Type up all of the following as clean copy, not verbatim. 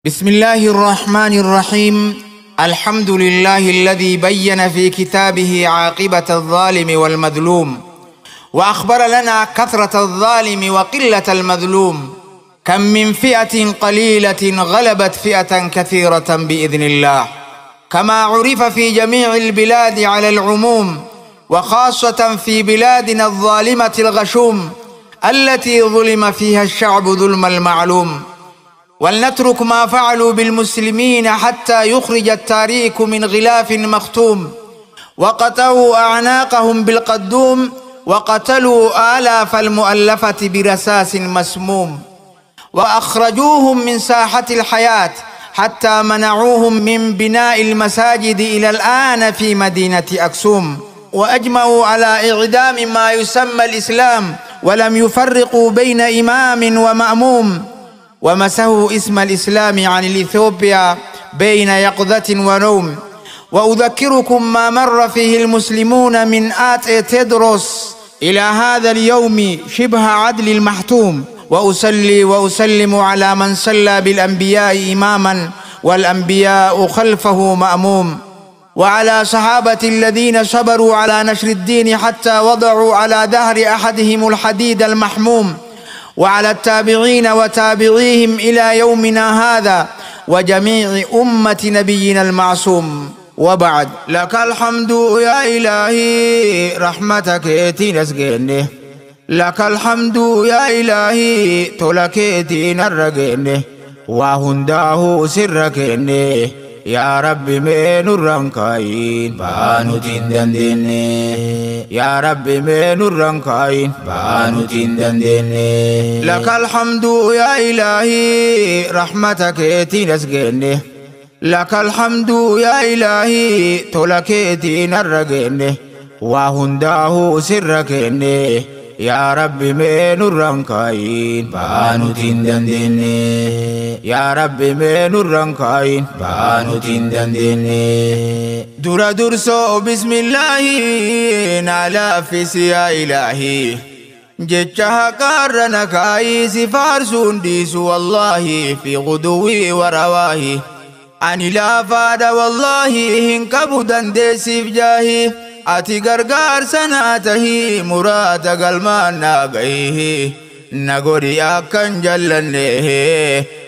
بسم الله الرحمن الرحيم. الحمد لله الذي بين في كتابه عاقبة الظالم والمظلوم، وأخبر لنا كثرة الظالم وقلة المظلوم. كم من فئة قليلة غلبت فئة كثيرة بإذن الله، كما عرف في جميع البلاد على العموم، وخاصة في بلادنا الظالمة الغشوم التي ظلم فيها الشعب ظلم المعلوم. ولنترك ما فعلوا بالمسلمين حتى يخرج التاريخ من غلاف مختوم، وقطعوا أعناقهم بالقدوم، وقتلوا آلاف المؤلفة برساس مسموم، وأخرجوهم من ساحة الحياة حتى منعوهم من بناء المساجد إلى الآن في مدينة أكسوم، وأجمعوا على إعدام ما يسمى الإسلام، ولم يفرقوا بين إمام ومأموم، ومسحوا اسم الإسلام عن الإثيوبيا بين يقظة ونوم. وأذكركم ما مر فيه المسلمون من آت تدرس إلى هذا اليوم شبه عدل المحتوم. وأصلي وأسلم على من صلى بالأنبياء إماما والأنبياء خلفه مأموم، وعلى صحابة الذين صبروا على نشر الدين حتى وضعوا على ظهر أحدهم الحديد المحموم، وعلى التابعين وتابعيهم إلى يومنا هذا، وجميع أمة نبينا المعصوم. وبعد، لك الحمد يا إلهي رحمتك تنسجني، لك الحمد يا إلهي تلكيتي نرجني، وهنده سركني يا ربي من الرنكاين بانو تندندني، يا ربي من الرنكاين بانو تندندني. لك الحمد يا إلهي رحمتك تنسجني، لك الحمد يا إلهي تلكيتي نرجني، وهنده سركني يا ربي من الرنكاين بانو تندندني، يا ربي من الرنكاين بانو تندندني. درا درسو بسم الله نالا في يا إلهي، جتشها قارنا كاي سفار سنديس والله في غدوي ورواهي، أني لا فاد والله هنكبو دندسي في جاهي، أتي غرغار سناته مراد قلمان ناقيه، نغوري أكن جلنه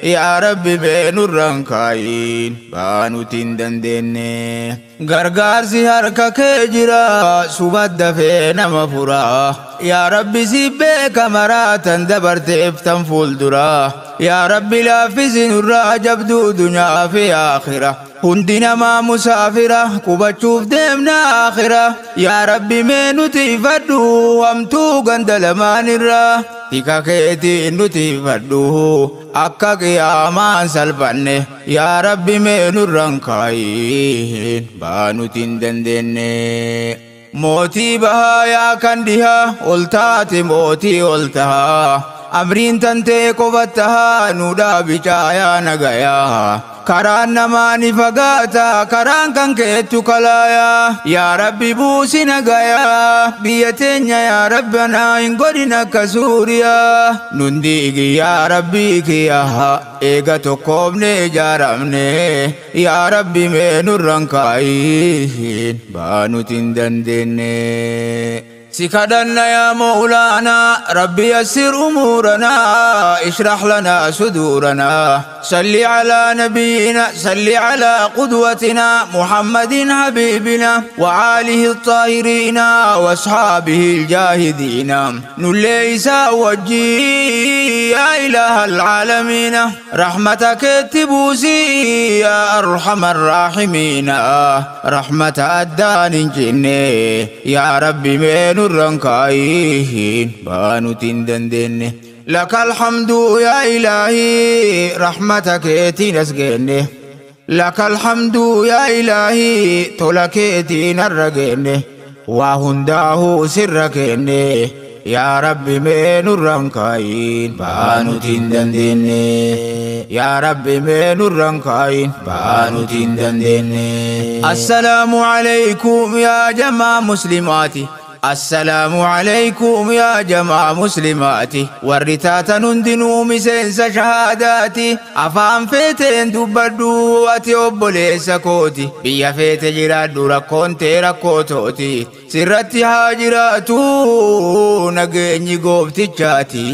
يا ربي بين الرنكاين بانو تندندني. غرغار سهرك كجرا سبد فينا مفرا، يا ربي سيبك مراتا دبرت افتن فولدرا، يا ربي لا في سنرا جبدو دنيا في آخرة، هندنا ما مسافرة كوبا تشوف دمنا آخرة، يا ربي منو تفدو وامتو غندل ما نرى، تيكا كيتي نو تفدو أكا قياما سلبني، يا ربي منو رنكاين بانو تندندني. موتي بها يا كندها قلتاتي موتي قلتها، أمرين تنتي قبتها نودا بجايا نغيا، كران نماني فقاتا كران كان كيتو كلايا، يا ربي بوسي نغيا بيتين يا ربنا إن قدنا كسوريا، ننديقي يا ربي كياها إيغا تقومني جارمني، يا ربي من الرنكاين بانو تندندني. سكدنا يا مولانا ربي يسر أمورنا، اشرح لنا صدورنا، صل على نبينا، صل على قدوتنا محمد حبيبنا، وآله الطاهرين وأصحابه الجاهدين، نليس وجهي يا إله العالمين، رحمتك تبوسي يا أرحم الراحمين، رحمة أدان جني يا ربي من الرنكاين بانو تندندني. لك الحمد يا إلهي رحمتك تنسجني، لك الحمد يا إلهي تلكيتي نرجني، وهنده سركني يا ربي من الرنكاين بانو تندندني، يا ربي من الرنكاين بانو تندندني. السلام عليكم يا جماعة مسلماتي، Assalaamu alaykum yaa jamaa muslimaati, warri taatan hundinuu miseensa shahaadaati. Afaan feeteen dubbadhu ati obboleessa kooti, biyya feete jiraadhu rakkoon tee rakkoo tooti. Sirratti haa jiraatu nageenyi gooftichaati.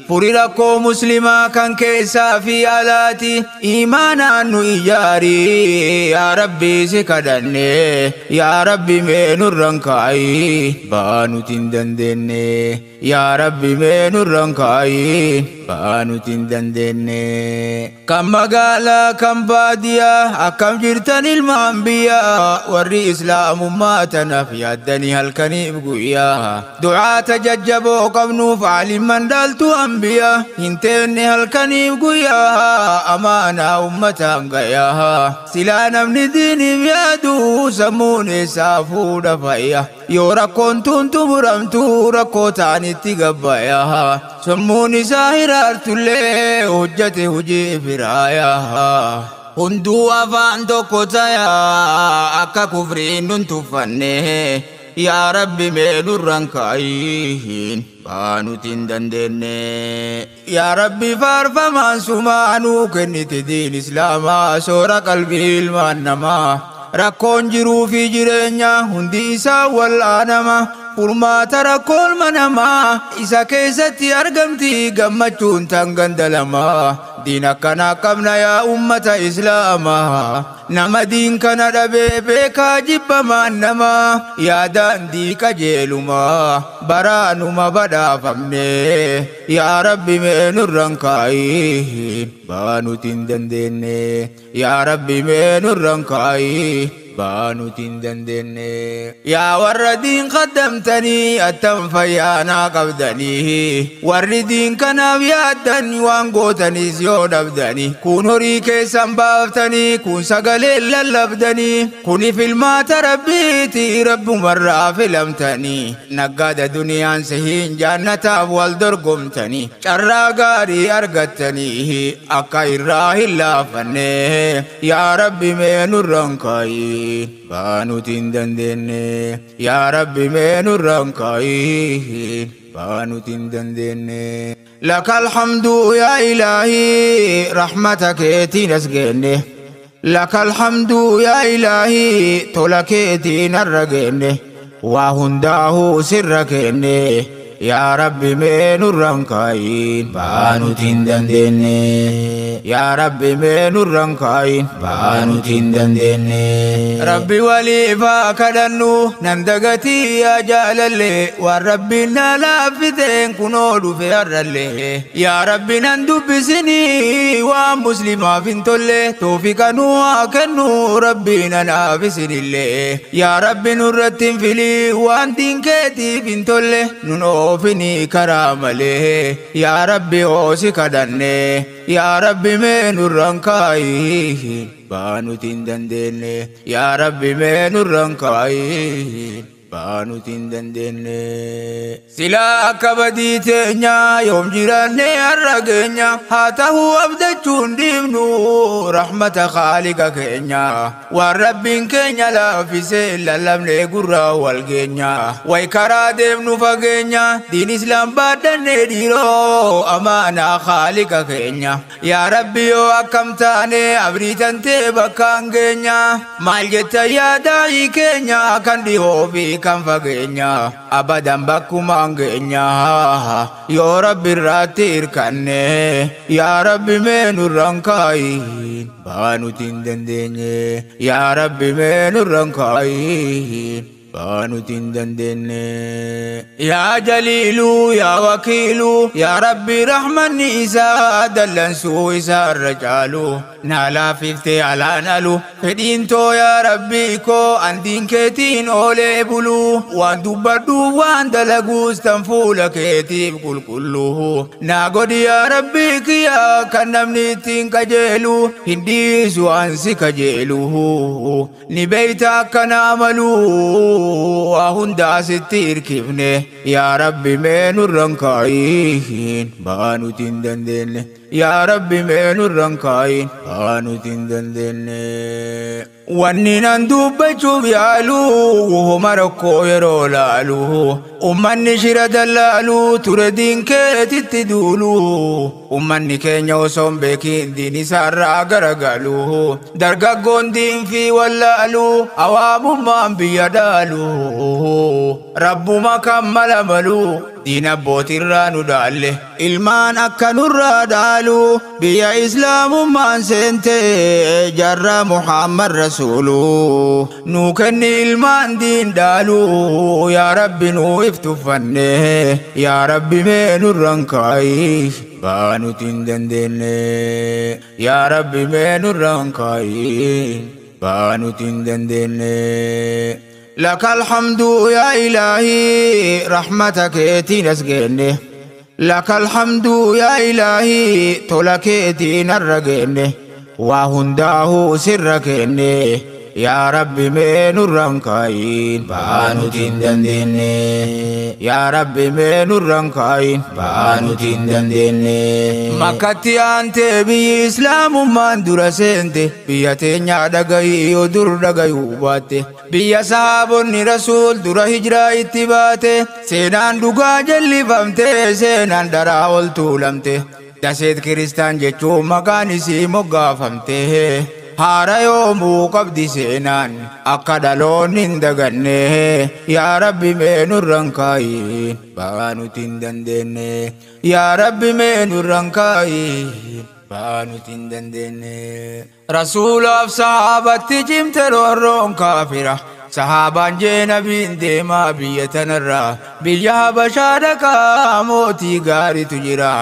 Furi rakkoo muslimaa kan keessaa fi alaati. Imaanaan nu ijaari yaa Rabbi si kadhanne, yaa Rabbi mee nurran kaayi ba'aa nuti hin dandeenye, yaa Rabbi mee nurran kaayi ba'aa nuti hin dandeenye. Kan magaalaa kan baadiyyaa akkam jirtan ilmaan biyyaa, warri islaamummaa tanaaf yaaddanii halkaniif guyyaa. Du'aata jajjaboo qabnuuf aalimman dhaaltu anbiyaa, hin teenne halkaniif guyyaa amaanaa ummataan gayaa. Silaa namni diiniif yaadu sammuun isaa fuudha fayya, yoo rakkoon tun xumuramtu rakkoo ta'anitti gabbaya. Sammuun isaa hiraartullee hojjate hojii firaaya. Hunduu afaan tokko tayaa akka kufriin nun tuffanne, yaa Rabbi mee nurran kaayiin ba'aa nuti hin dandeenye. Yaa Rabbi faarfamaan sumaa nuu kennite diin islaamaa, soora qalbii ilmaan namaa. Rakkoon jiruu fi jireenya hundi isaa wal'aanama. Furmaata rakkoo ilma namaa isa keessatti argamti gammachuun tan gandalamaa. Diin akkanaa qabna yaa ummata islaamaa. Nama diin kana dhabee beekaa jibbamaan namaa. Yaadaan diiqa jeelumaa baraanuma badhaafamne, yaa Rabbi mee nurran kaayi ba'aa nuti hin dandeenye, yaa Rabbi mee nurran kaayi ba'aa nuti hin dandeenye. Yaa warra diin qaddamtanii attam fayyaanaa qabdanii, warri diin kanaaf yaaddan waan gootanis yoo dhabdanii, kun horii keessan baaftanii, kun sagalee lallabdanii, kuni filmaata rabbiiti rabbumarraa filamtanii. Naggaada duniyaan sihiin jaannataaf wal dorgomtanii, carraa gaarii argattanii akka irraa hin laafanne, yaa Rabbi mee nurran kaayi ba'aa nuti hin dandeenye, yaa Rabbi mee nurran kaayi ba'aa nuti hin dandeenye. Laka alhamdu yaa ilaahi rahmata keetiin as geenne, laka alhamdu yaa ilaahi tola keetiin har'a geenne, waa hundaahuu sirra kenne, yaa Rabbi mee nurran kaayin ba'aa nuti hin dandeenye, yaa Rabbi mee nurran kaayin ba'aa nuti hin dandeenye. Rabbi waliifaa kadhannu nan dagatii yaa jaalalle, waan Rabbiin na laaffiteen kunoo dhufe har'allee. Yaa Rabbi nan dubbisinii waan muslimaaf hin tolle, toofiqa nuu haa kennu Rabbiin anaaf isinillee. Yaa Rabbi nurratti hin filii waan diin keetiif hin tolle, nun oofini karaa malee, yaa Rabbi hoosi kadhanne, yaa Rabbi mee nurran kaayi ba'aa nuti hin dandeenye, yaa Rabbi mee nurran kaayi ba'aa nuti hin dandeenye. Silaa akka badii teenya yoom jiraanne har'a geenya, haa ta'uu abdachuun dhiibnu rahmata khaaliqa keenya. Waan Rabbiin keenya laaffisee lallabnee gurraa wal geenya, way karaa deemnu fageenya, diin islaam baadhanne dhiiroo amaanaa khaaliqa keenya. Yaa Rabbi yoo akkam taane abriitan tee bakkaan geenya, maal jetta yaadaa'ii keenya kan dhihoo fi kan fageenya, abadan bakkumaan geenya yoo Rabbi irratti hirkanne, yaa Rabbi mee nurran kaayi ba'aa nuti hin dandeenye, yaa Rabbi mee nurran kaayi ba'aa nuti hin dandeenye. Yaa Jaliiluu yaa Wakiiluu yaa Rabbi rahmanni isaa dallansuu isaa irra caalu, naa laaffiftee alaan alu fedhiin too yaa Rabbi koo andiin keetiin oolee bulu, waan dubbadhu waan dalaguus tan fuula keetiif qulqulluu naa godhi yaa Rabbi kiyya, kan namni ittiin qajeelu hin dhiisu waan si kajeelu. Ni beeyta akkana amalu waa hundaa sitti hirkifne, yaa Rabbi mee nurran kaayiin ba'aa nuti hin dandeenye. Yaa Rabbi mee nurran kaayin ba'aa nuti hin dandeenye. Wanni nan dubbachuuf yaalu homa rakkoo yeroo laalu ummanni shira dallaalu ture diin keetitti duulu ummanni keenya osoo hin beekin diin isaarraa garagalu dargaggoon diin fi wallaalu awaamummaan biyya dhaalu rabbuma kan mala malu diin abbootirraa nu dhaalle ilmaan akka nurraa dhaalu biyya islaamummaan seente jarra Muhammad rasuulu nu kenni ilmaan diin dhaalu yaa Rabbi nu iftuffanne yaa Rabbi mee nurran kaayi ba'aa nuti hin dandeenye yaa Rabbi mee nurran kaayi ba'aa nuti hin dandeenye. لك الحمد يا إلهي رحمتك تنسجني لك الحمد يا إلهي تلك تنرجني وهنداه سركني يا ربي من الرنكاين بانو تندندني يا ربي من الرنكاين بانو تندندني مكتي أنت بي إسلام من درسنتي بيتي دغاي ودر دغاي وباتي بيا صحابني رسول در هجرة اتباتي سينان دغا جلي فمتي سينان درا ولتولمتي دسيت كريستان جچو مكاني سي مغافمتي haara yoomuu qabdi seenaan akka dhaloonni hin daganne yaa Rabbi mee nurran kaayin ba'aa nuti hin dandeenye yaa Rabbi mee nurran kaayin ba'aa nuti hin dandeenye. Rasuulaaf sahaabatti cimte roorroon kaafira sahaabaan jee nabiin deemaa biyya tanarraa biyya Habashaa dhaqaa mootii gaariitu jira.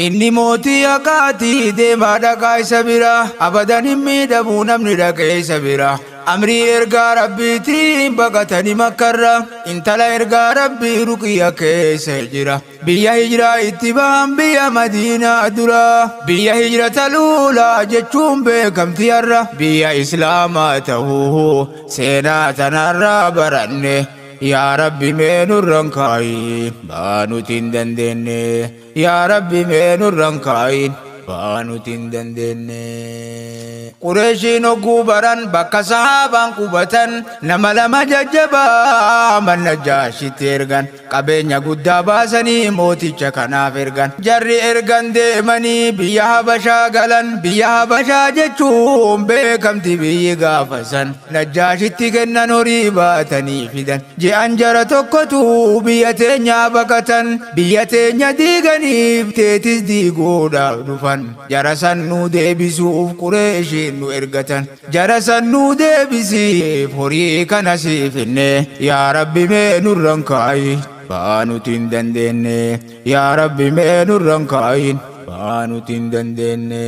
Inni mootii haqaatii deemaa dhaqaa isa bira abadan hin miidhamuu namni dhaqee isa bira amrii ergaa rabbiitiin baqatanii makkarra intala ergaa rabbii ruqiyya keessa jira biyya hijiraa itti bahan biyya madiinaa dura biyya hijira taluulaa jechuun beekamti har'a biyya islaamaa ta'uu seenaa tanarraa baranne. Yaa Rabbi mee nurran kaayin ba'aa nuti hin dandeenye yaa Rabbi mee nurran kaayin ba'aa nuti hin dandeenye. Qureeshiin hogguu baran bakka sahaabaan qubatan nama lama jajjabaa manna jaashitti ergan qabeenya guddaa baasanii mooticha kanaaf ergan jarri ergan deemanii biyya Habashaa galan biyya Habashaa jechuun beekamti biyyi gaafasan Najjaashitti kennan horii baatanii fidan je'an jara tokkotu biyya teenyaa baqatan biyya teenya diiganiif teetis diiguudhaaf dhufan jara san nu deebisuuf Qureeshiin nu ergatan jara san nu deebisiif horii kana siifinne yaa Rabbi mee nurran kaayi ba'aa nuti hin dandeenye yaa Rabbi mee nurran kaayin ba'aa nuti hin dandeenye.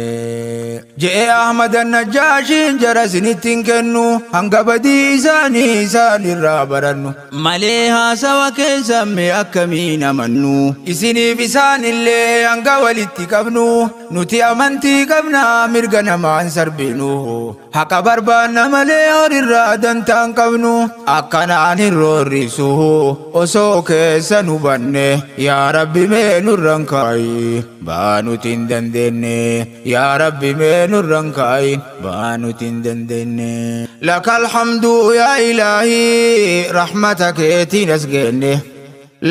Je'e Ahmad Najjaashiin jara isinitti hin kennu hanga badii isaanii isaan irraa barannu malee haasawa keessan mee akkamiin amannu isiniif isaan illee hanga walitti qabnu nuti amantii qabna mirga namaan sarbinu haqa barbaanna malee horirraa dantaan qabnu akkanaan hin roorrisu osoo keessa nu banne yaa Rabbi mee nurran kaayi ba'aa nuti hin dandeenye yaa Rabbi mee nurran kaayin ba'aa nuti hin dandeenye. Lakal hamdu yaa Ilaahii rahmata keetiin as geenne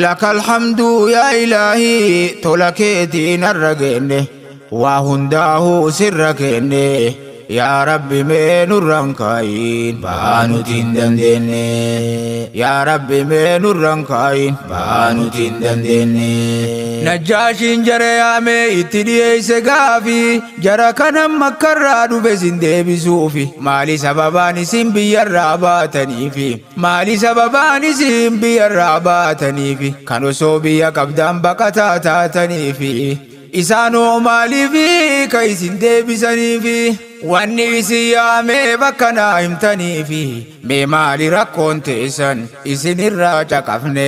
lakal hamdu yaa Ilaahii tola keetiin har'a geenne waa hundaa'uu sirra kenne yaa Rabbi mee nurran kaayin ba'aa nuti hin dandeenye yaa Rabbi mee nurran kaayin ba'aa nuti hin dandeenye. Najjaashiin jara yaamee itti dhiyeesse gaafii jara kana makkarraa dhufe isin deebisuufi maali sababaan isin biyyarraa baataniifi maali sababaan isin biyyarraa baataniifi kan osoo biyya qabdaan baqataa taataniifi isaanoo maaliifi ka isin deebisaniifi wanni isin yaamee bakka naa himtaniifi mee maali rakkoon teessan isinirraa caqafne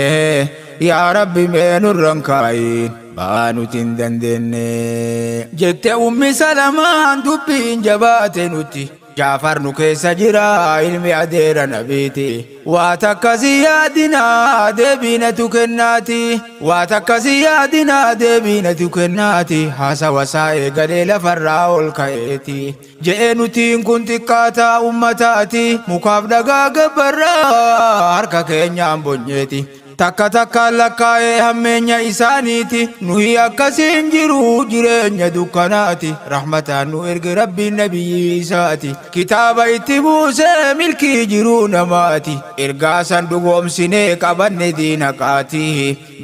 yaa Rabbi mee nurran kaayin ba'aa nuti hin dandeenye. Jette Ummi Salamaan dubbiin jabaate nuti Jaafar nu keessa jira ilmi adeera nabiiti. Waa takkasii yaadinaa deebiinatu kennaati. Waa takkasii yaadinaa deebiinatu kennaati. Haasawa isaa eegalee lafarraa ol ka'eeti. Je'ee nutiin kun xiqqaataa ummataati. Mukaaf dhagaa gabbarraa harka keenyaan bonyeeti. Takka takkaan lakkaa'ee hammeenya isaaniiti. Nuyi akkasiin jiru jireenya dukkanaati. Rahmataan nu erge rabbiin nabiyyi isaati. Kitaaba itti buusee milkii jiruu namaati. Ergaa san dhugoomsinee qabanne diina qaati.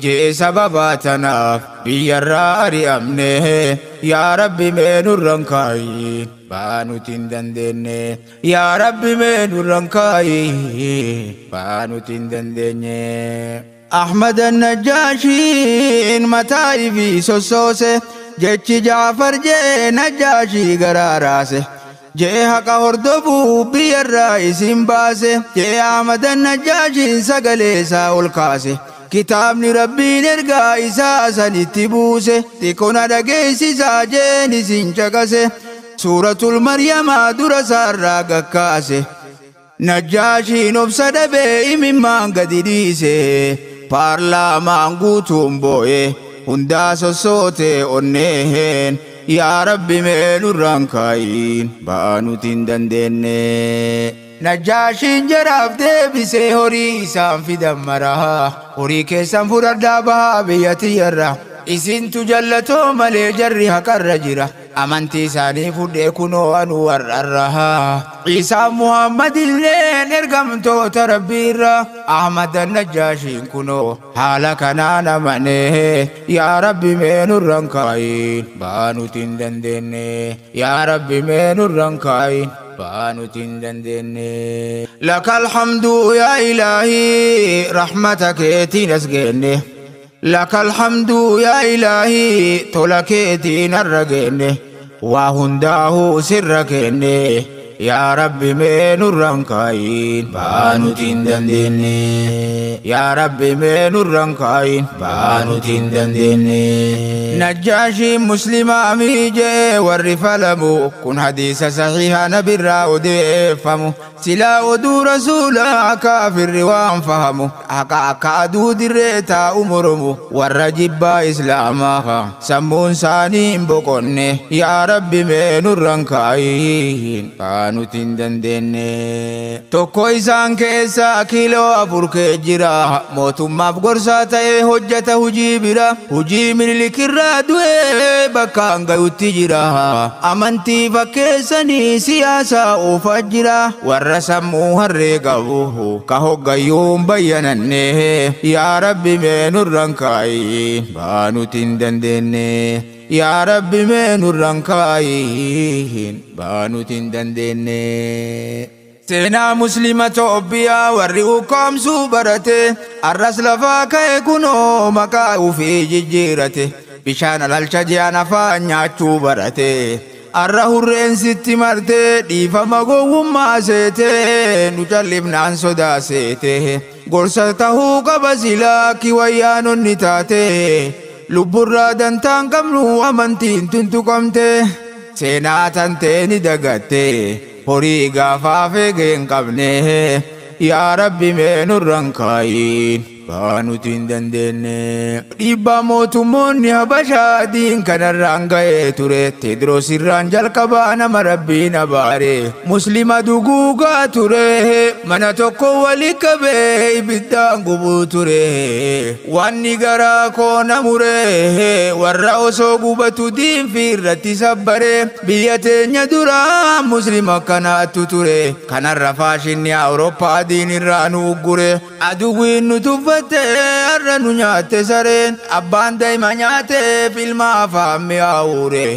Je'e sababa tanaaf biyyarraa ari'amne. Yaa Rabbi mee nurran kaayi baa nuti hin dandeenye. Yaa Rabbi mee nurran kaayi baa nuti hin dandeenye. Ahmad Najjaashiin mataa ifii sossoose. Jechi Jaafar jee Najjaashii garaa raase. Jee haqa hordofuu biyyarraa isin baase. Jee Ahmad Najjaashiin sagalee isaa ol kaase. Kitaabni rabbiin ergaa isaa sanitti buuse. Xiqqoona dhageessisaa jeen isin caqase. Suuratul Maryamaa dura isaarraa gakkaase. Najjaashiin obsa dhabee imimmaan gadi dhiise. Paarlaamaan guutuun boo'e hundaa sossoote onneen. Yaa Rabbi mee nurraan kaa'iin ba'aa nuti hin dandeenye. Najjaashiin jaraaf deebisee horii isaan fidan maraa. Horii keessan fudhadhaa bahaa biyya tiyyarra. Isintu jallatoo malee jarri haqarra jira. Amantii isaanii fudhee kunoo anu warrarra. Isaa Muhammad illeen ergamtoota rabbiirra. Ahmad Najjaashiin kunoo haala kanaan amanee. Yaa Rabbi mee nurran kaa'iin ba'aa nuti hin dandeenye. Yaa Rabbi mee nurran kaa'iin ba'aa nuti hin dandeenye. Lakal hamdu yaa Ilaahii rahmata keetiin as geenne. Lakal hamdu yaa Ilaahii tola keetiin har'a geenne. Waa hundaa'uu sirra kenne. Yaa Rabbi mee nurraan kaa'iin ba'aa nuti hin dandeenye. Yaa Rabbi mee nurraan kaa'iin ba'aa nuti hin dandeenye. Najjaashiin muslimaa miijee warri falamu kun hadiisa sahiiha nabirraa odeeffamu. Silaa oduu rasuulaa kaafirri waan fahamu. Haqa akka aduu dirree taa'u moromu. Warra jibbaa islaamaa sammuun isaanii hin boqonne. Yaa Rabbi mee nurraan kaa'iin ba'aa nuti hin dandeenye. Tokko isaan keessaa kiiloo 4 kee jira. Mootummaaf gorsaa ta'ee hojjeta hujii bira. Hujii Minilikirraa du'ee bakkaan gayutti jira. Amantii fakkeessanii siyaasaa oofaa jira. Warra sammuu harree qabu ka hoggayyuun bayyananne. Yaa Rabbi mee nurraan kaa'iin ba'aa nuti hin dandeenye. Yaa Rabbi mee nurraan kaa'iin ba'aa nuti hin dandeenye. Seenaa Muslima Itoophiyaa warri ukkaamsuu barate. Arras lafaa ka'e kunoo maqaa ufii jijjiirate. Bishaan alalcha ji'aan afaan nyaachuu barate. Arra hurreen sitti martee dhiifama gowwummaa seete. Nu callifnaan sodaa seete. Gorsa tahuu qaba silaa kiwayyaanonni taate. Lubburraa dantaan qabnu amantiin tuntuqamte. Seenaa tantee ni dagatte. Horii gaafaaf eegee hin qabne. Yaa Rabbi mee nurraan kaa'iin ba'aa nuti hin dandeenye. Dhiibbaa mootummoonni Habashaa diin kanarraan ga'ee ture. Teediroos irraan jalqabaa nama rabbiin abaare. Muslima duguugaa ture. Mana tokko wali qabee ibiddaan gubuu ture. Wanni garaa koo na mure. Warra osoo gubatu diinfi irratti sabbare. Biyya teenya duraa muslima akkanaattu ture. Kanarra faashinni Awurooppaa diin irraa nu uggure. Aduwwiin nu tuffatte har'a nu nyaatte sareen. Abbaan daa'ima nyaateef ilma afaan mi'aawure.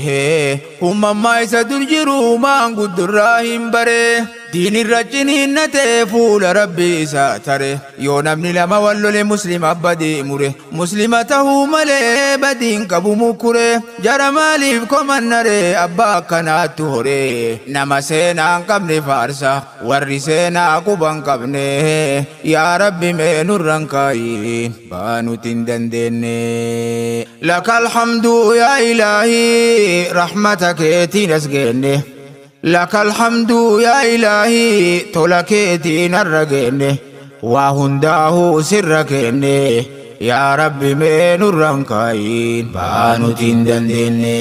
Uumammaa isa dur jiru maanguddurraa hin bare. Diinirra ciniinnatee fuula rabbii isaa tare. Yoo namni lama wal lole muslima badii mure. Muslima tahuu malee badiin qabu mukkure. Jara maaliif komannare abbaa akkanaattu hore. Nama seenaa hin qabne faarsa warri seenaa quba hin qabne. Yaa Rabbi mee nurraan kaa'iin ba'aa nuti hin dandeenye. Lakal hamdu yaa Ilaahii rahmata keetiin as geenne. لك الحمد يا إلهي تلكيتي نرجعني وهنده سركني يا ربي من الرنكاين بانو تندندني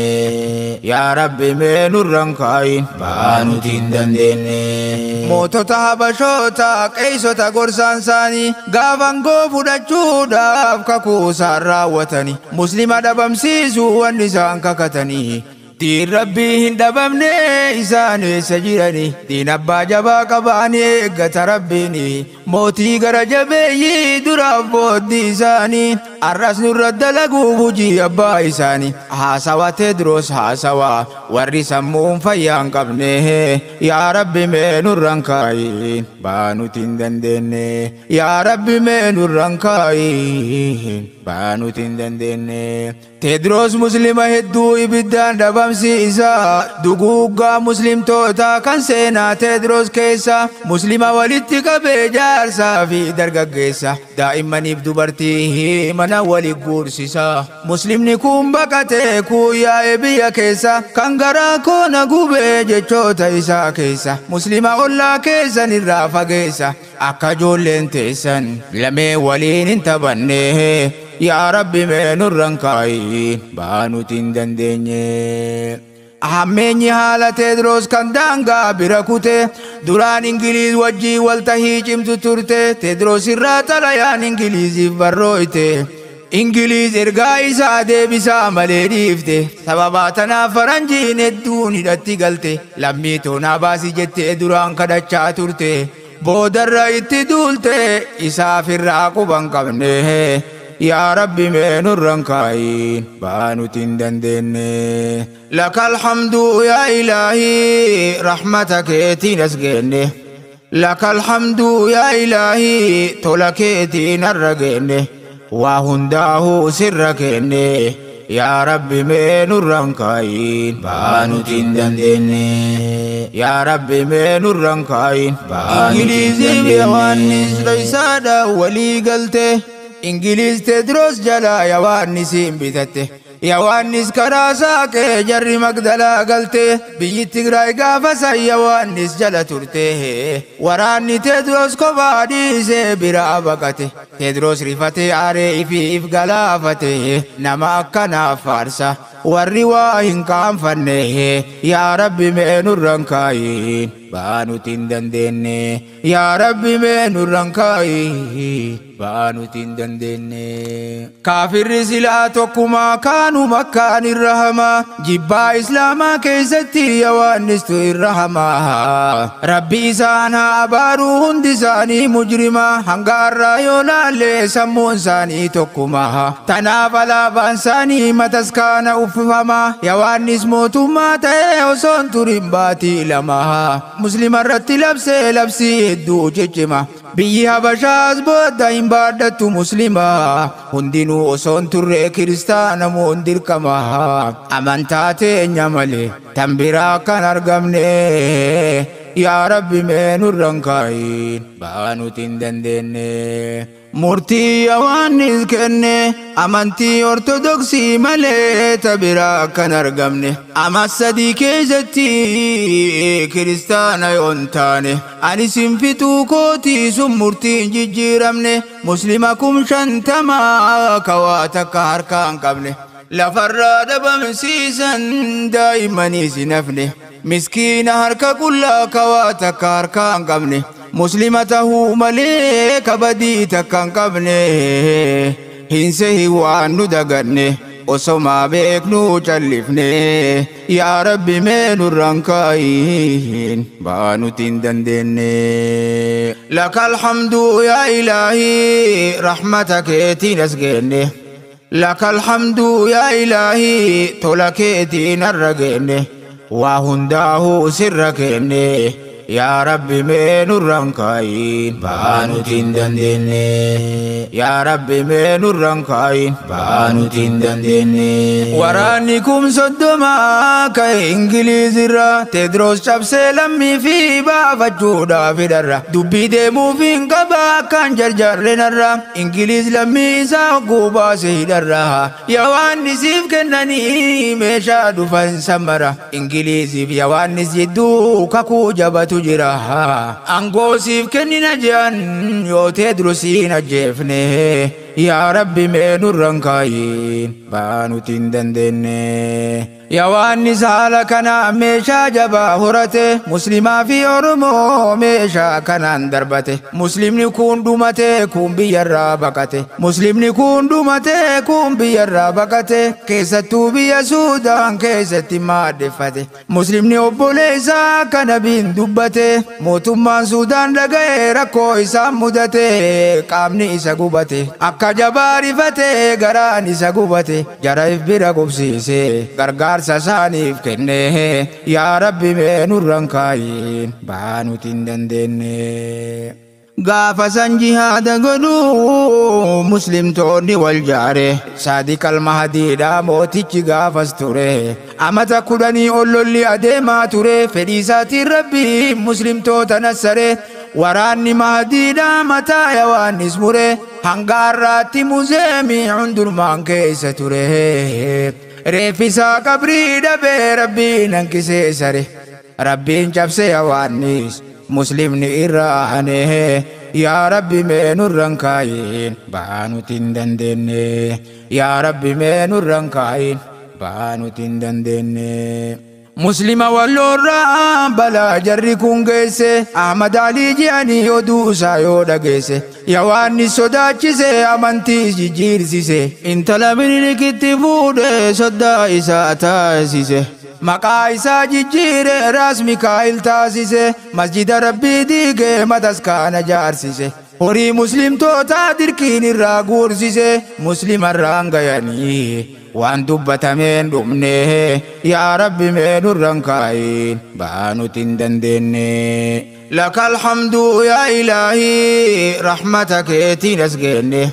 يا ربي من الرنكاين بانو تندندني موتوتا habashoota qeessota gorsaan isaanii gaafangoo fudhachuudhaaf kakuu isaan raawwatanii muslima dhabamsiisuu wanni isaan kakatanii Diin rabbii hin dhabamne isaan eessa jirani diin abbaa jabaa qabaanii eeggata rabbiini mootii gara jabeeyyii duraaf booddii isaanii arras nurra dalaguuf hojii abbaa isaanii haasawa Teedroos haasawa warri sammuun fayyaa hin qabne yaa rabbi mee nurran kaayin baanuti hin dandeenye yaa rabbi mee nurran kaayin baanuti hin dandeenye Teedroos muslima hedduu ibiddaan dhabamsiisa duguuggaa muslimtoota kan seenaa Teedroos keessa muslima walitti qabee jaarsaa fi dargaggeessa daa'immaniif dubartii mana wali guursisa muslimni kun baqatee kuuyaa'ee biyya keessa kan garaa koona gubee jechoota isaa keessa muslima ollaa keessan irraa fageessa akka ijoolleen teessan lamee waliin hin taphanne yaa rabbi mee nurran kaayin baanuti hin dandeenye. Hammeenyi haala Teedroos kan daangaa bira kute duraan Ingiliiz wajjii waltahii cimtu turte Teedroos irraa xalayaan Ingiliiziif barrooyte Ingiliiz ergaa isaa deebisaa malee dhiifte sababaa tanaaf faranjiin hedduun hidhatti galte lammii toonaa baasi jettee duraan kadhachaa turte boodarra itti duulte isaaf irraa quban qabne يا ربي من الرنكاين بانو تندندني لك الحمد يا إلهي رحمتك تنسجني لك الحمد يا إلهي تلكيتي نرجني وهنده سركني يا ربي من الرنكاين بانو تندندني يا ربي من الرنكاين إنجليزي بيوانيس ليسادا ولي قلته Ingiliiz Teedroos jalaa Yohaannisiin bitatte Yohaannis karaa saaqee jarri Magdalaa galte biyyi Tigraay gaafa san Yohaannis jala turte waraanni Teedroos kophaa dhiisee biraa baqate Teedroos rifatee aaree ifiif galaafate nama akkanaaf faarsa warri waa hin qaanfanne yaa rabbi mee nurran kaayin baanuti hin dandeenye yaa rabbi mee nurran kaayin baanuti hin dandeenye kaafirri silaa tokkumaa kaanu makkaan irra hamaa jibbaa islaamaa keessatti Yohaannistu irra hamaa rabbi isaan haa abaaruu hundi isaanii mujrimaa hanga har'aa yoo laallee sammuun isaanii tokkumaa tanaaf alaabaan isaanii mataskaana uffifamaa Yohaannis mootummaa ta'ee osoo hin turin baatii lama muslima irratti labsee labsii hedduu ciccima biyyi habashaas booda hin baadhattu muslima hundinuu osoo hin turre kiristaana moon dirqama amantaa teenya malee tan biraa kan argamne yaa rabbi mee nurran kaayin baanuti hin dandeenye. Murtii Yohaannis kenne amantii ortodoksii malee ta biraa kan argamne ama sadii keessatti kiristaana yoon taane ani sin fixuu kootii sun murtiin jijjiiramne muslima 50,000 kawaa takka harkaa hin qabne lafarraa dhabamsiisan daa'immaniis hin hafne miskiina harka qullaa kawaa takka harkaa hin qabne muslima tahuu malee kabadii takka hin qabne hin sehi waan nu daganne osomaa beeknuu callifne yaa rabbi mee nurran kaayin baanuti hin dandeenye. لك الحمد يا إلهي رحمتك تنسجني لك الحمد يا إلهي تلكيتي نرجني وهنده سركني Yaa Rabbi mee nurraan kaayin ba'aa nuti hin dandeenye. Yaa Rabbi mee nurraan kaayin ba'aa nuti hin dandeenye. Waraanni 30,000 ka'e Ingilizirra Teedroos cabsee lammii fi baafachuudhaaf hidharra. Dubbii deemuuf hin qaba akkaan jarjarre narra. Ingiliz lammii isaa hogguu baase hidharra. Yohaannisiif kennanii meeshaa dhufan samara. Ingiliziif Yohaannis jidduu kakuu jabatu jira. Aangoo siif kennina je'an yoo Teedroosiin ajjeefne. Yaa Rabbi mee nurraan kaayin ba'aa nuti hin dandeenye. Yohaannis haala kana meeshaa jabaa horate, Muslimaa fi Oromoo meeshaa kanaan darbate. Muslimni kun dhumate, kun biyyarraa baqate. Muslimni kun dhumate, kun biyyarraa baqate. Keessattuu biyya Suudaan keessatti maaddeffate. Muslimni obboleessaa akka nabiin dubbate. Mootummaan Suudaan dhaga'e rakkoo isaan mudate. Qaamni isa gubate. Akka jabaa rifate garaan isa gubate. Jara if bira qubsiise gargaarsa isaaniif kenne. Yaa Rabbi mee nurraan kaayin ba'aa nuti hin dandeenye. Gaafa san jihaada godhuu muslimtoonni wal jaare. Saadiq al-Mahdiidha mootichi gaafas ture. Amata 10 ol lolli adeemaa ture. Fedhii isaatiin Rabbi muslimtoota nassare. Waraanni Mahdiidha mataa Yohaannis mure. Hanga har'aatti muzeemii hundurmaan keessa ture. Reeffisaa qabrii dhabee Rabbiin hanqisee sare. Rabbiin cabsee Yohaannis muslimni irraa hane. Yaa Rabbi mee nurraan kaayin ba'aa nuti hin dandeenye. Yaa Rabbi mee nurraan kaayin ba'aa nuti hin dandeenye. Muslima walloorraa balaa jarri kun geesse. Ahmad Alii je'anii oduu isaa yoo dhageesse. Yohaannis sodaachise amantii jijjiirsise. Intala Minilikitti fuudhee soddaa isaa taasise. Maqaa isaa jijjiire Raas Mikaa'il taasise. Masjida Rabbii diigee mataskaana jaarsise. Horii muslimtootaa dirqiin irraa guursise. Muslimarraan gayanii waan dubbatameen dhumne. Yaa Rabbi mee nurraan kaayin ba'aa nuti hin dandeenye. Lakal hamdu yaa Ilaahii rahmata keetiin as geenne.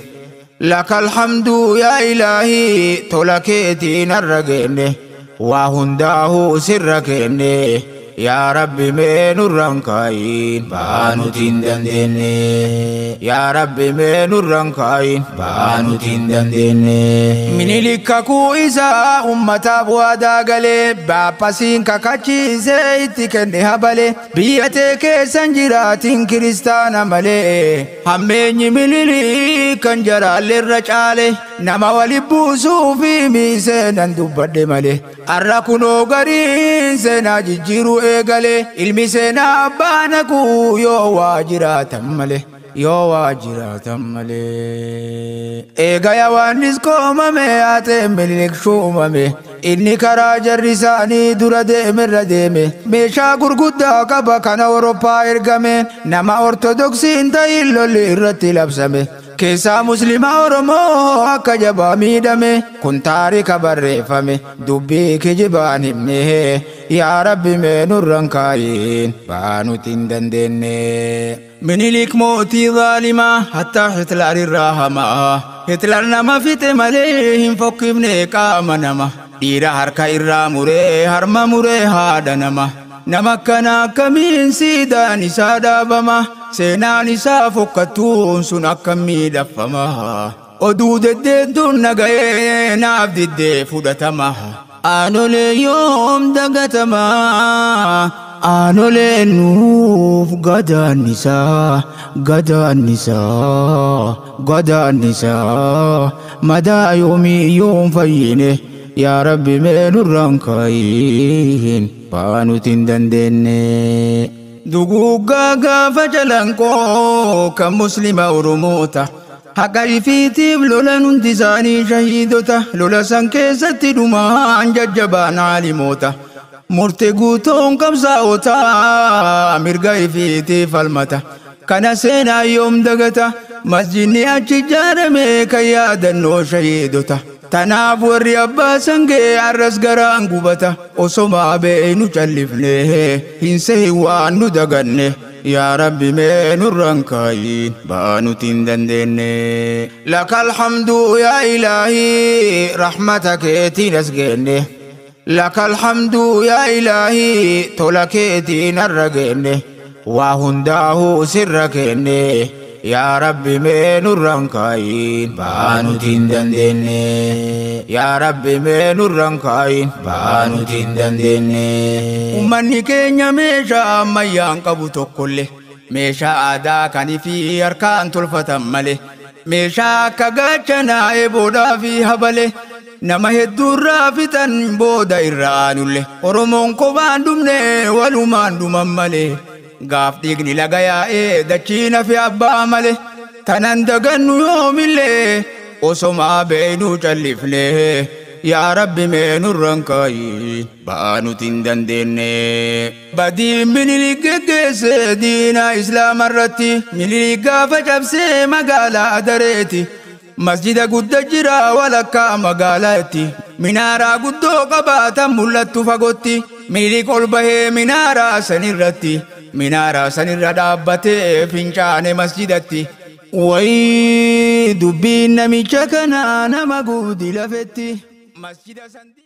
Lakal hamdu yaa Ilaahii tola keetiin har'a geenne. Waa hundaa'uu sirra kenne. Yaa Rabbi mee nurraan kaayin ba'aa nuti hin dandeenye. Yaa Rabbi mee nurraan kaayin ba'aa nuti hin dandeenye. Minilik kakuu isaa ummataaf waadaa galee. Baappasiin kakachiisee itti kenne habale. Biyya tee keessan jiraatiin kiristaana malee. Hammeenyi Minilik kan jaraalleerra caale. Nama wali buusuu fi miiseenan dubbadhe malee. Har'a kunoo gariin seenaa jijjiiruu eegale. Ilmi seenaa abbaa naquu yoo waa jiraatan malee. Yoo waa jiraatan malee. Eega Yohaannis koomame haatee Minilik shuumame. Inni karaa jarri isaanii dura deemerra deeme. Meeshaa gurguddaa qaba kan Awurooppaa ergame. Nama Ortodoksii hin ta'in lolli irratti labsame. Keessaa Muslima Oromoo akka jabaa miidhame. Kun taarika barreeffame dubbii kijibaan himne. Yaa Rabbi mee nurraan kaayin ba'aa nuti hin dandeenye. Minilik mootii zaalimaa hattaa Hitler irraa hamaa. Hitler nama fixe malee hin fokkifne qaama nama. Dhiira harka irraa muree harma muree haadha nama. Nama akkana akkamiin siidaan isaa dhaabama. Seenaan isaa fokkattuun sun akka miidhaffama. Oduu deddeettuun naga'ee naaf diddee fudhatama. Aanolee yoom dagatama. Aanolee nuuf gadaannisaa gadaannisaa gadaannisaa. Madaa yoomii yoom fayyine. Yaa Rabbi mee nurraan kaayin ba'aa nuti hin dandeenye. Duguuggaa gaafa calanqoo kan Muslima Oromoota. Haqa ifiitiif lolan hundi isaanii shahiidota. Lola san keessatti dhumaan jajjabaan aalimoota. Murte guutuun qabsaa'ota mirga ifiitiif falmata. Kana seenaa yoom dagata. Masjidni achi ijaarame kan yaadannoo shahiidota. Tanaaf warri abbaa sangee arras garaan gubata. Osomaa beeynu callifne hin sehin waan nu daganne. Yaa Rabbi mee nurraan kaayin ba'aa nuti hin dandeenye. Lakal hamdu yaa ilaahii rahmata keetiin as geenne. Lakal hamdu yaa ilaahii tola keetiin har'a geenne. Waa hundaa'uu sirra kenne. Yaa Rabbi mee nurraan kaayin ba'aa nuti hin dandeenye. Yaa Rabbi mee nurraan kaayin ba'aa nuti hin dandeenye. Uummanni keenya meeshaa ammayyaan qabu tokkollee meeshaa aadaa kanii fi harkaan tolfatan malee meeshaa akka gaachanaa eeboodhaa fi habalee nama hedduurraa fixan booda irra aanulle Oromoon kophaan dhumne walumaan dhuman malee. Gaaf dhiigni laga yaa'ee dachiin hafe abbaa malee tanan dagannu yoomillee osomaa beeynuu callifne yaa Rabbi mee nurraan kaayin ba'aa nuti hin dandeenye. Badiin Minilik geggeesse diina Islaama irratti Minilik gaafa cabsee magaalaa Adareeti. Masjida guddaa jira walakkaa magaalaatti minaaraa guddoo qabaatan mul'attu fagootti Minilik ol bahee minaaraa sanirratti. Minaaraa sanirra dhaabbatee fincaane masjidatti. Wayii dubbiin namicha kanaa nama guudi lafetti.